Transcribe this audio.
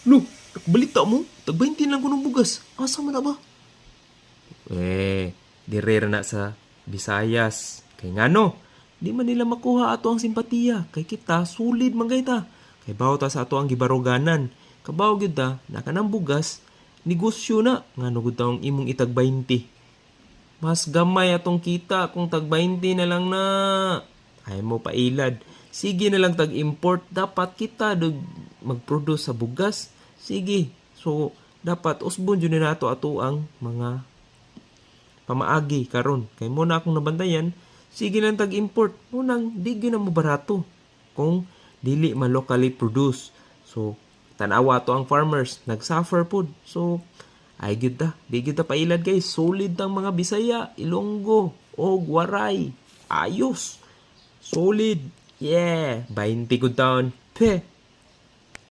Lo, balita mo, tag 20 lang kunong bugas. Asa man na ba? Eh, dire ra na sa Visayas. Kay ngano, di man nila makuha ato ang simpatiya. Kay kita, solid man kay ta. Kay bawo ta sa ato ang gibaruganan. Kabaw gyud ta, na kanang bugas, negosyo na. Ngano gud taong imong itag 20. Mas gamay atong kita kung tag 20 na lang na. Ay mo pailad. Sige na lang tag-import. Dapat kita dug mag-produce sa bugas. Sige. So, dapat usbon jud na nato ato ang mga pamaagi karon. Kay mo na akong nabantayan, sige lang tag-import. Munang di gyud na mo barato kung dili man locally produce. So, tanawa to ang farmers, nag-suffer pod. So, ay gyud ta, di gyud ta pailad, guys. Solid ang mga Bisaya, Ilonggo, og Waray. Ayos. Solid. Yeah. 20 gud taon. Pe.